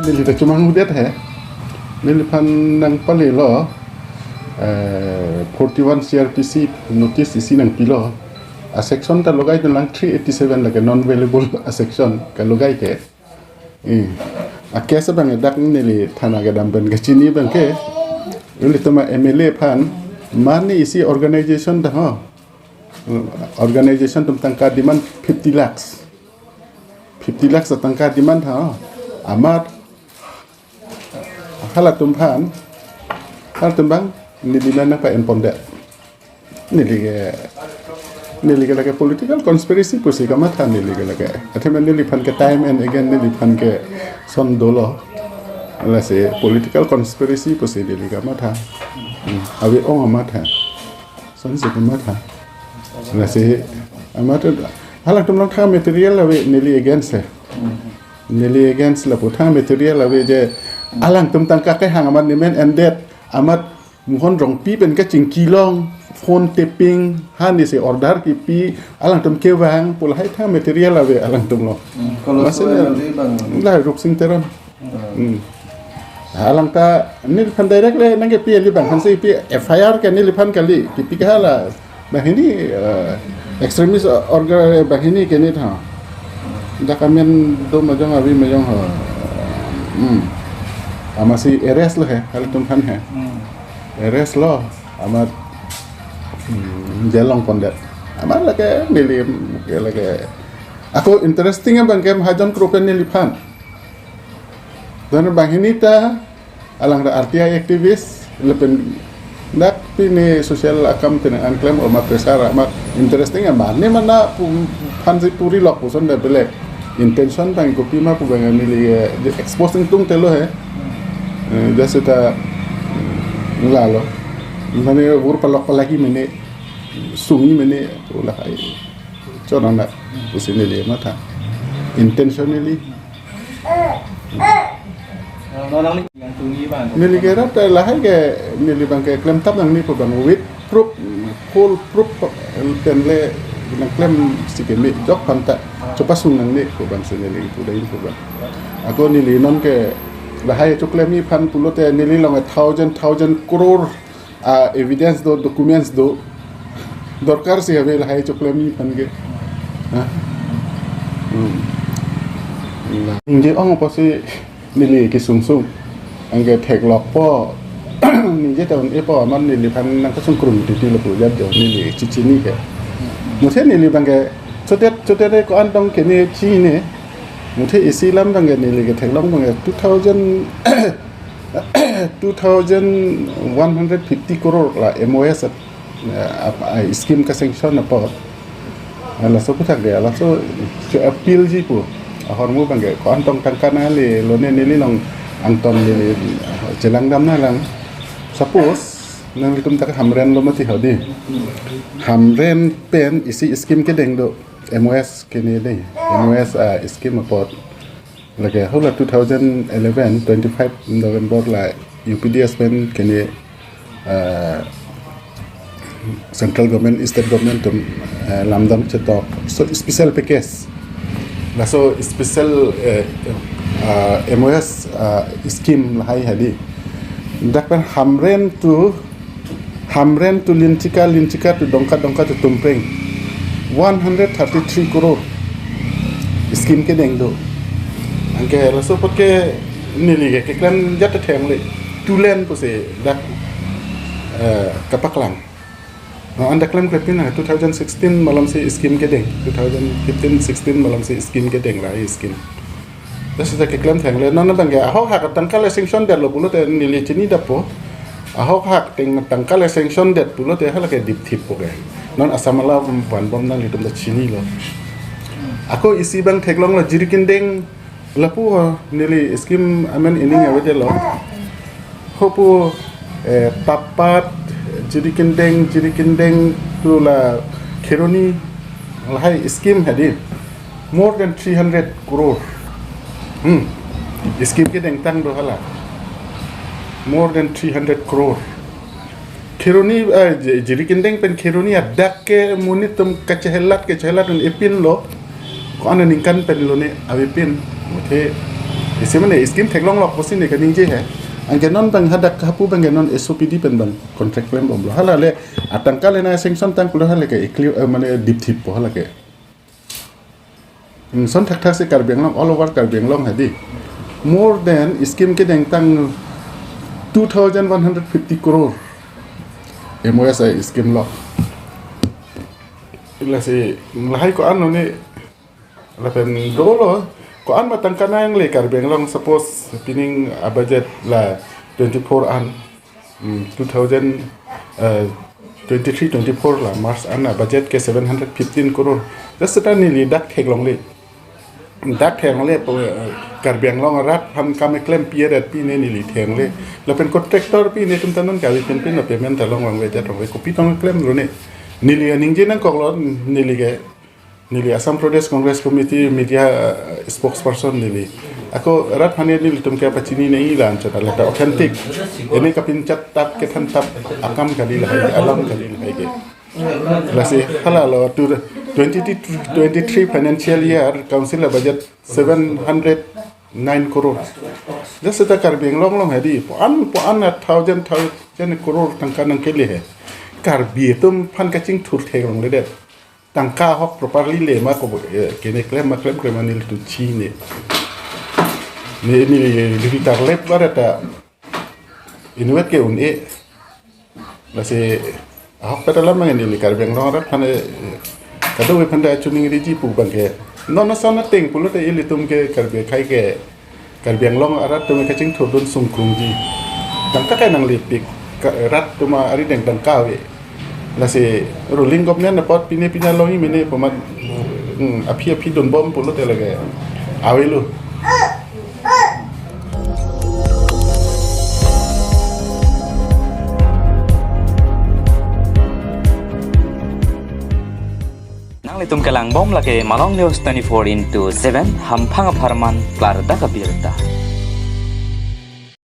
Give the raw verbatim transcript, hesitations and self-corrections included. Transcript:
Neli ta chomanghudet he. Neliphan nangpalelo, eh, forty-one C R P C notice isi nangpilo. A section ta logai dun lang three eighty-seven lake non-bailable a section kalogai ke. Eh, a case abang dak neli thana kedam pen kachini abang ke. Ilitum a M L A aphan, mane isi organization ta ho. Organization atum tangka demand fifty lakhs. Fifty lakhs atangka demand ha. Amat halatum aphan, halatum abang, neli nang nangpa-enpondet. Neli ke, neli ke lake political conspiracy pusi kamatha neli ke lake. Athema neliphan ke time and again neliphan ke son dolo. Lasi political conspiracy pusi neli kamatha. Hmm. Ave ong amatha. Sonsi kamatha. Lasi amat halatum along thang material ave neli against he. Neli against lapu thang material ave je alangtum tangka kehang amat nemen endet amat Mohon Rongpi pen kachingki long, phone tapping, ha neli si order kipi, alangtum kevang, pu lahai thang material ave alangtum along. Hmm, kalau Masin soal ya, nanti bang. Lahai Rupsing Teron. Hmm. Hmm. Alang ta neliphan direct le nangkepi, neliphan si pi F I R ke neliphan kali, kipi ke hala. Banghini, eh, extremist organ banghini ke ne tha. Dak amen do majong avi majong ho. Hmm. Amatsi arrest lo he, halatum aphan he. Hmm. Arrest lo, amat, hmm, jail longpondet. Amat lake neli, lake. Ako interesting abang ke Mahajon Group neliphan. Dan banghini ta alang ta R T I activist, lapen dak pini social akam pen nangklem amat pressure amat interesting amat ne mana pu-, aphansi puri lok puson da belek. Intention abang kopima pu abang neli, eh, exposing tung telo he. Eh, just ta lalo. Mane vur palok palagi mene, sungi mene, ula hai. Chona na, pusi neli matha. Intentionally. Neli ke rat lahai ke neli abang ke klemtap nangne pu abang with proof, full proof pen le nangklemsi keme jok aphan ta chopasung nangne pu abangsi neli pu dai pu abang. Ako neli non ke lahai choklemji aphan pulote neli along a thousand, thousand crore a evidence do, documents do. Dorkar si ave lahai choklemji aphan ke. Ha? Hmm. La. Ningje ong apotsi neli kesungsung. Anke theklokpo. Ningje ta un-epo amat neliphan nangkesung krum titi lapu jat jo neli chichini ke. Muthe neli abang ke chodet chodet ko-an tong kene chine. Muthe isi alam abang ke neli ke theklong abang ke two thousand two thousand one hundred fifty crore la M O S, eh, ap-, ah, scheme ka-sanction apot. Ah, laso aputhak ke, laso cho-appealji pu. Ahormu abang ke, ko-an tong tangka nangle, lone neli along angton neli, eh, chelangdam nanglang. Suppose, nanglitum ta ke Hamren lo mati hadi. Hamren pen isi scheme kedeng do, M O S kene dei, M O S, ah, scheme apot. Lake hula two thousand eleven, twenty-five November la U P D S pen kene, eh, central government, state government atum, eh, lamdam chetok. So special package. Laso special, eh, eh, M O S, eh, scheme lahai hadi. Dak pen Hamren to Hamren to Linchika, Linchika to Dongka, Dongka to Tumpreng. One hundred thirty-three crore scheme kedeng do. Anke laso apot ke neli ke keklem jat theklong le two lane pusi dak, eh, kapaklang. No, anda klemkle pin na two thousand sixteen malomsi scheme kedeng. Two thousand fifteen sixteen malomsi scheme kedeng la scheme. Dak seta keklem theklong le, non abang ke ahok hak tangka le sanction detlo pulote neli chinidappo. Ahok hak teng tangka le sanction det pulote hala ke dipthippo ke. Non Assam ala vanbom nanglitum ta chinilo. Ako isi abang theklonglo Jirikindeng lapu ho neli scheme amen ining avedetlo. Hopu, eh, Tapat, Jirikindeng, Jirikindeng to la Kheroni, lahai scheme hadi. More than three hundred crore. Hmm. Scheme kedengtang do hala. More than three hundred crore. Kheroni, eh, Ji-, Jirikindeng pen Kheroni adak ke monit atum kachehelat, kachehelat un-epinlo. Ko-an aningkan pen lone avepin. Muthe Isi mane scheme theklonglok pusi ne kaningje he. Anke non bang hadak hapu bang non S O P D pen bang contract klembomlo. Hala le atangka le na sanction tang pulo hala ke clear, eh, mane dipthip po hala ke. Hmm, son thakthak si Karbi Anglong, all over Karbi Anglong hadi. More than scheme kedeng tang two thousand one hundred fifty crore M O S I scheme lo. Lasi lahai ko-an lo ne, lapen dolo, ko-an ma tangka nangle Karbi Anglong, suppose pining a budget la twenty-four an, hmm, two thousand, eh, twenty-three twenty-four la March an a budget ke seven hundred fifteen crore. Just ta neli dak theklongle. Dak theklongle po, eh, Karbi Anglong arat aphan kam keklem pi arat pi ne neli theklongle. Lapen contractor pi netum ta non kave pen pen lo payment ta longlongle jat longle, kopi tong klemlo ne. Neli aningje nangkoklo neli ke. Neli Assam Pradesh Congress Committee media, eh, spokesperson neli. Ako rat aphan nelitum ke pachini nangji la anchot alata authentic. Ene kapinchat tap kethan tap akam kali lahai, alam kali lahai ke. Lasi hala lo tu twenty twenty-three financial year council a budget seven hundred nine crore. Just ta Karbi Anglong along hadi. Po-an, po-an a thousand, thousand crore tangka nangkele he. Karbi atum aphan kachingthur theklongledet. Tangka ahok properly le ma ko, eh, kene klem ma klem klem anil tu chi ne. Ne, ne, ne, ne tar lep bara ta. Inwet ke un-e. Lasi ahok peta lam nangin neli Karbi Anglong arat aphan, eh, kadokave aphan ta chuning riji pu bang ke. Non ason ateng pulote ilitum ke Karbi akhai ke Karbi Anglong arat atum kachingthurdun sungkrungji. Tangka ke nanglipik, ka-, rat atum arideng tangka ave. Lasi ruling government apot pine pine longji mene pamat, hmm, aphi aphi dunbom pulote lake avelo. Nanglitum kelangbom lake Malong News twenty-four into seven, hamphang apharman klardak abirta.